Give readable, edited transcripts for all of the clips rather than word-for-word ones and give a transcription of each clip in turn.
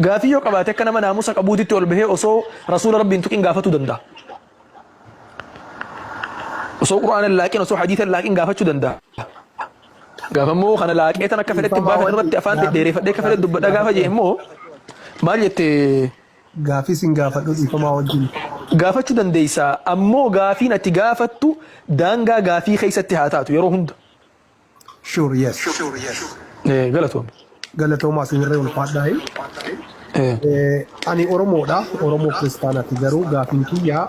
Gaafii yoo qabaate akka nama naamusa qabuutitti ol bahee osoo rasuula rabbii hin tuqin gaafatuu danda'a. Osoo qur'aana hin laaqin osoo hadiisa hin laaqin gaafachuu danda'a. Gaafa immoo kana laaqee tan akka fedhetti Dhiifamaa baafadhe wajjin irratti afaan gaafii dhedheereffadhee akka fedhetti gaafii dubbadha gaafa jee gaafadhu. immoo maal jette Gaafii sin gaafadhu dhiifamaa wajjin. Gaafachuu dandeessa ammoo gaafiin ati gaafattu daangaa gaafii keessatti haa taatu yeroo hunda. Sure, yes. Galatoomi. Galatoomaa isinirree ulfaadhaa. Ani Oromoodha. Oromoo kiristaanaati garuu gaafiin kiyya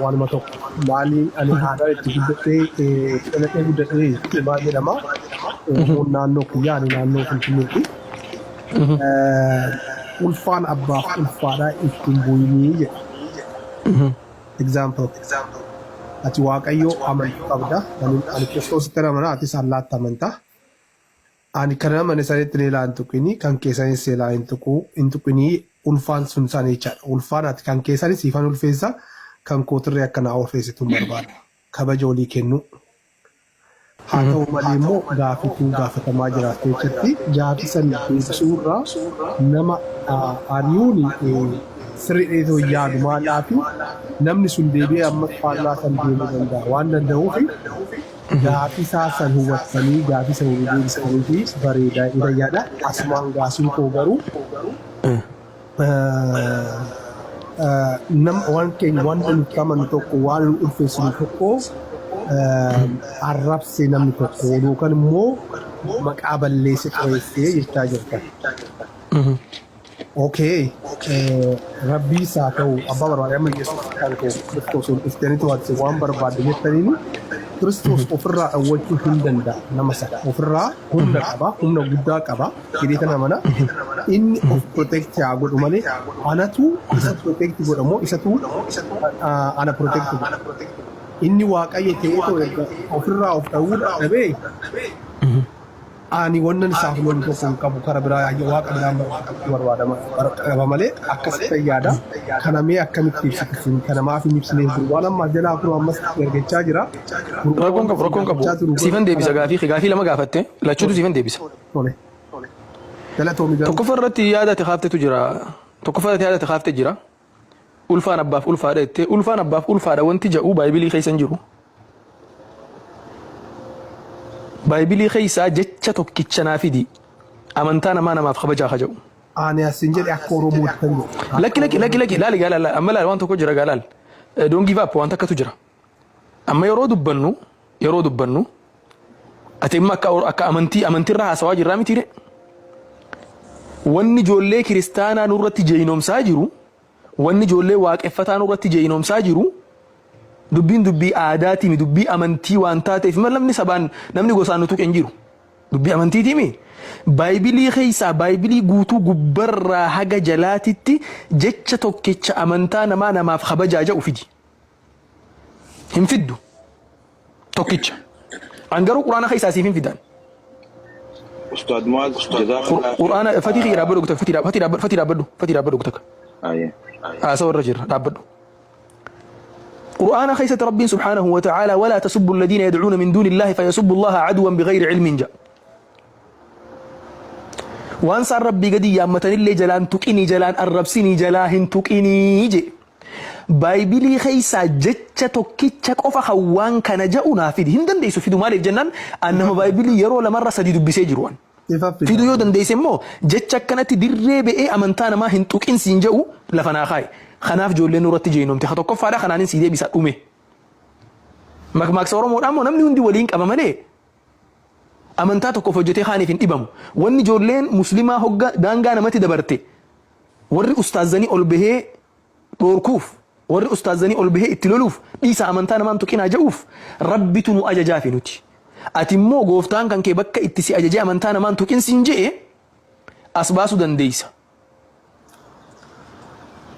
waanuma tokko. Maali ani aadaa itti guddadhee dhaladhee guddadhee maal jedhama. Oromoon naannoo kiyya ani naannoo Finfinneeti. Ulfaan abbaaf ulfaadha ittiin bu'inii jedha. Example. Ati Waaqayyo amantu qabda. Ani Kiristoositti amana, atis Allaatti amanta. Ani kan amane sanitti ni ilaa hin tuqini, kan keessanis ilaa hin tuqu, hin tuqinii ulfaan sun san jechaadha. Ulfaan ati kan keessanis siifan ulfeessa, kan kootirree akka naa ulfeessitu hin barbaada. Kabaja walii kennuu. Haa ta'u malee immoo gaafitu gaafatamaa jira as keessatti. Gaafii san deebisuu irra nama ari'uun sirrii dheetoo hin yaadu. Maaldhaafi namni sun deebi'ee ammas faallaa san deemuu danda'a waan danda'uuf gaafii isaa san hubattanii gaafii san walii deebistaniifi bareeda jedheen yaada. Asumaan gaasiin koo garuu Nam waan keenya wanta nuti amannu tokko waan nu ulfeessinu tokko arrabse namni tokko yookaan immoo maqaa balleesse xureessee jechaa jirta. Okay. Rabbiis haa ta'u abbaa barbaade amma Yesuus kan koo Kiristoos ol dhuftanitu ati waan barbaadde jettaniin Kiristoos ofirraa dhawwachuu hin danda'a nama sana ofirraa humna qaba humna guddaa qaba jedhee tan amana inni of protect haa godhu malee anatu isa protect godha moo isatu ana protect godha inni waaqayyo ta'eetoo erga ofirraa of dhawuu dadhabee ani wannan isaaf lolu tokko hin qabu kara biraa waaqa biraan barbaadama qaba malee akkasitti yaada kana mee akkamitti ibsitu isin kana maaf hin ibsineef gurbaan amma jalaa kun ammas ergachaa jira gurbaan Rakkoon qabu rakkoon qabu. gaafachaa turu Siifan deebisa gaafii gaafii lama gaafatte lachuutu siifan deebisa. Tole. Galatoomi garuu. Tokkoffaa irratti yaada ati kaaftetu jira. Tokkoffaa irratti yaada ati kaafte jira. Ulfaan abbaaf ulfaadha jettee ulfaan abbaaf ulfaadha wanti ja'u baaybilii keessa hin jiru. Baaybilii keessaa jecha tokkicha naa fidi. Amantaa namaa namaaf kabajaa ka ja'u. Ani asin jedhe akka Oromootti kan jedhu. Lakki lakki lakki lakki laali gaa laali amma laali waan tokko jira gaa laali. Don't give up waan takkatu jira. Amma yeroo dubbannu yeroo dubbannu ati imma akka akka amantii amantiirraa haasawaa jirraa mitiire. Wanni ijoollee kiristaanaa nurratti jeeyinoomsaa jiru wanni ijoollee waaqeffataa nurratti jeeyinoomsaa jiru dubbiin dubbii aadaatiimi dubbii amantii waan taateef malee namni sabaan namni gosaan nu tuqe hin jiru. Dubbii amantiitiimi. Baaybilii keessaa baaybilii guutuu gubbarraa haga jalaatitti jecha tokkicha amantaa namaa namaaf kabajaa jedhu fidi. Hin fiddu. Tokkicha. An garuu quraana keessaa siif hin fidan. Ustaad Muaz jazakallah. Quraana fatii kiyya dhaabbadhu takka fatii fatii dhaabbadhu fatii dhaabbadhu fatii dhaabbadhu takka. Aye. Haasawa irra jirra dhaabbadhu. Qur'aana keessatti Rabbiin subhaanahu wa ta'ala walaa tasubbu alladhiina yad'uuna min duuni Illaahi fayasubbu Allaha aduwwan bighayri ilmiin jedha. Waan isaan Rabbii gadi yaammatanillee jalaan tuqinii jalaan arrabsinii jalaa hin tuqinii jedhe. Baaybilii keessaa jecha tokkicha qofa kan waan kana ja'u naa fidi. Hin dandeessu fidu maaliif jennaan an nama baaybilii yeroo lamarra sadi dubbisee jiru an. Ifa fida. Fiduu yoo dandeesse immoo jecha akkanatti dirree ba'ee amantaa namaa hin tuqin siin ja'u lafa naa kaa'i. Kanaaf ijoolleen nurratti jeenomte. Ka tokkoffaadha kanaanin sii deebisa dhume. Makmaaksa Oromoodhaa immoo namni hundi waliin qaba malee amantaa tokkoof hojjetee kaaniif hin dhibamu. Wanni ijoolleen muslimaa hogga daangaa namatti dabarte warri ustaazanii ol bahee dhoorkuuf warri ustaazanii ol bahee itti loluuf dhiisa amantaa namaan tuqinaa ja'uuf rabbitu nu ajajaafi nuti. Ati immoo gooftaan kan kee bakka itti si ajajee amantaa namaan tuqin siin je'e as baasuu dandeessa.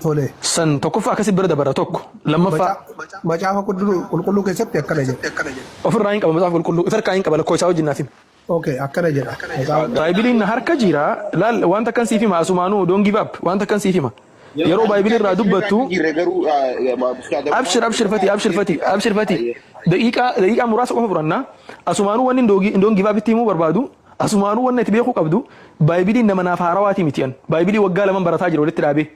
Tole. San tokkoffaa akkasi bira dabara tokko lammaffaa Macaafa qulqulluu keessatti akkana jedha. ofirraa hin qaba macaafa qulqulluu ifirkaa hin qaba lakkoofsa wajjin naaf himi. Okay, akkana jedha. Macaafa Baaybiliin na harka jira laal wanta akkan siif hima asumaanuu don't give up wanta akkan siif hima. Yeroo baaybilii irraa dubbattu Jirre garuu abshir abshir fati abshir fati abshir fati daqiiqaa daqiiqaa muraasa qofa fudhanna asumaanuu wanni don't give up itti himuu barbaadu Asumaanuu wanni ati beekuu qabdu Baaybiliin nama naaf haarawaatii miti an. Baaybilii waggaa laman barataa jira walitti dhaabee.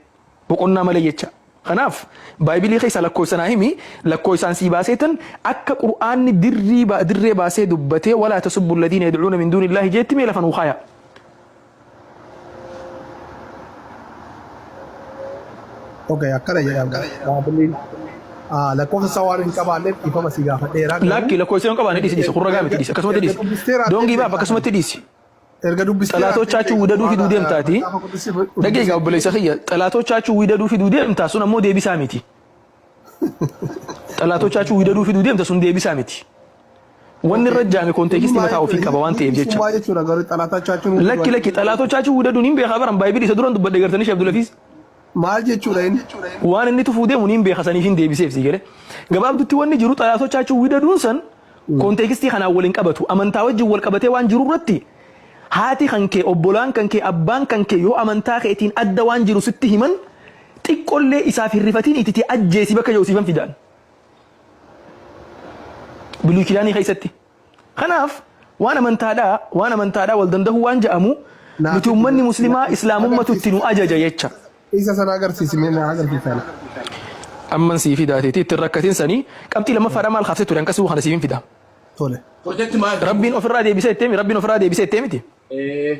Boqonnaa malee jecha. Kanaaf Baaybilii keessa lakkoofsa naa himi lakkoofsaan sii baaseetan akka Qur'aanni dirrii dirree baasee dubbatee walaa tasubbu alladiina yad'uuna min duunillaahi jeetti mee lafa nuu kaaya. Okay, akkana jedhama. Baabiliin lakkoofsa isaa waan hin qabaanneef dhiifama si gaafadheera. Garuu Lakki lakkoofsa hin qabaanne dhiisi dhiisi kun ragaa miti dhiisi akkasumatti erga dhiisi. dubbistee raatee Doongii baaf beektaa akkasumatti dhiisi. Erga dubbistee raatee Xalaatochaachuu beektaa widaduu waan fiduu deemtaati. Macaafa Qudusii Dhagee dubbisee egaa obboleessa kiyya xalaatochaachuu widaduu fiduu deemtaa sun ammoo deebisaa miti. Xalaatochaachuu widaduu fiduu deemta sun deebisaa miti. Wanni Okay. irra jaame Inni konteekistii maal mataa ofii jechuudha? qaba waan ta'eef Hiikni jecha. maal jechuudha garuu xalaatachaachuun Lakki lakki xalaatochaachuu widaduun hin beekaa baran baay'ee isa duran dubbadhe gartanii Sheekh Abdulafiis. Maal jechuudha inni? Waan inni tufuu deemu niin beeka saniif hin deebiseef sii galee. Gabaabdutti wanni jiru xalaatochaachuu widaduun san konteekistii kanaan wal hin qabatu. Amantaa wajjin wal qabatee waan jiru irratti haati kan kee obbolaan kan kee abbaan kan kee yoo amantaa keetiin adda waan jiru sitti himan xiqqollee isaaf hin rifatiin ititi ajjeesi bakka jiru siifan fidaan. Biluy Kidaanii keessatti. Kanaaf waan amantaadhaa waan amantaadhaa wal dandahuu waan ja'amu Naa nuti fidi ummanni na muslimaa islaamummatu itti nu agarsiisi. ajaja jecha. Isa sana agarsiisi mee na agarsiisi ana. Amman sii fidaateeti itti hin rakkatin sanii qabxii lammaffaadhaa maal kaafte ture hanqasuu kana siif hin fida. Tole. Project maal? Rabbiin ofirraa deebisee jettee mi Rabbiin ofirraa deebisee jettee miti. Ee.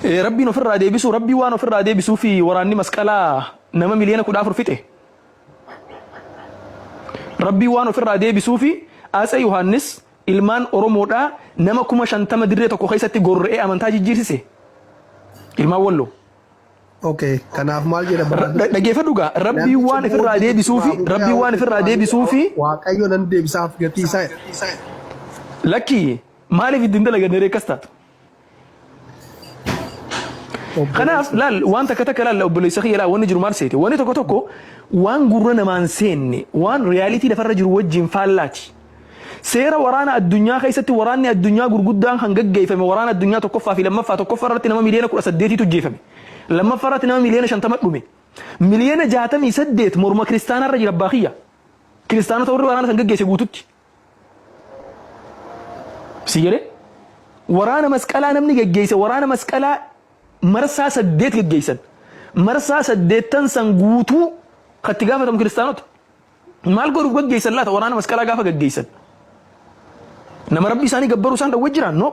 Ee, Rabbiin ofirraa deebisuu Rabbii waan ofirraa deebisuu fi waraanni masqalaa nama miliyoona 14 fixe. Rabbiin waan ofirraa deebisuufi Atse Yohaannis ilmaan Oromoodhaa nama 50,000 dirree tokko keessatti gorra'ee amantaa jijjiirsise. Ilmaan Walloo. Okay, kanaaf maal jedha Baabili? Dhaggeeffadhu gaa Rabbiin Namni waan cubbuu ifirraa hojjetu deebisuufi cubbuu Rabbiin waan hojjetu ifirraa deebisuufi Waaqayyo nan deebisaaf gatii isaa jedha. Lakkii maaliif ittiin dalaganne ree akkas taatu? Kanaaf laal waan takka takka laal obboleessa kiyya laal wanni jiru maal seete wanni tokko tokko waan gurra namaan seenne waan riyaalitii lafarra jiru wajjin faallaati. Seera waraana addunyaa keessatti waraanni addunyaa gurguddaan kan gaggeeffame waraana addunyaa tokkoffaa fi lammaffaa tokkoffaa irratti nama miliyoona 18tu ajjeefame. Lammaffaa irratti nama miliyoona 50 dhume. Miliyoona 68 morma kiristaanaa irra jira abbaa kiyya. Kiristaanota warri waraana san gaggeesse guututti. Si galee? Waraana masqalaa namni geggeesse waraana masqalaa marsaa 8 geggeessan. Marsaa saddeettan san guutuu kan itti gaafatamu kiristaanota. Maal godhuuf gaggeessan laata waraana masqalaa gaafa gaggeessan? Nama rabbi isaanii gabbaruu isaan dhowwee jiraan? No.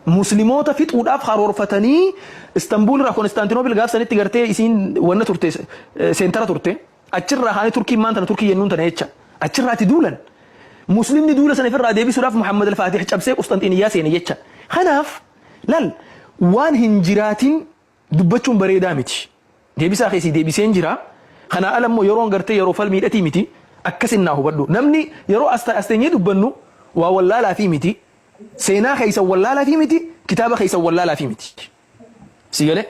Muslimoota fixuudhaaf karoorfatanii Istanbul irraa Konstaantinoopil gaaf sanitti gartee isiin wanna turte seentara turte. Achirraa kaanii Turkiin maan tana Turkii jennuun tana jecha. Achirraati duulan. Muslimni duula sana ifirraa deebisuudhaaf Muhammad al-Faatih cabsee Qusxanxiiniyyaa seene jecha. Kanaaf laal waan hin jiraatin dubbachuun bareedaa miti. Deebisaa kee sii deebiseen jira. Kanaa ala immoo yeroon gartee yeroo falmiidhatii miti. Akkasin naa hubadhu. Namni yeroo as as teenyee dubbannu waa wallaalaafii miti. Seenaa keessan wallaalaafii miti. Kitaaba keessan wallaalaafii miti. Si galee?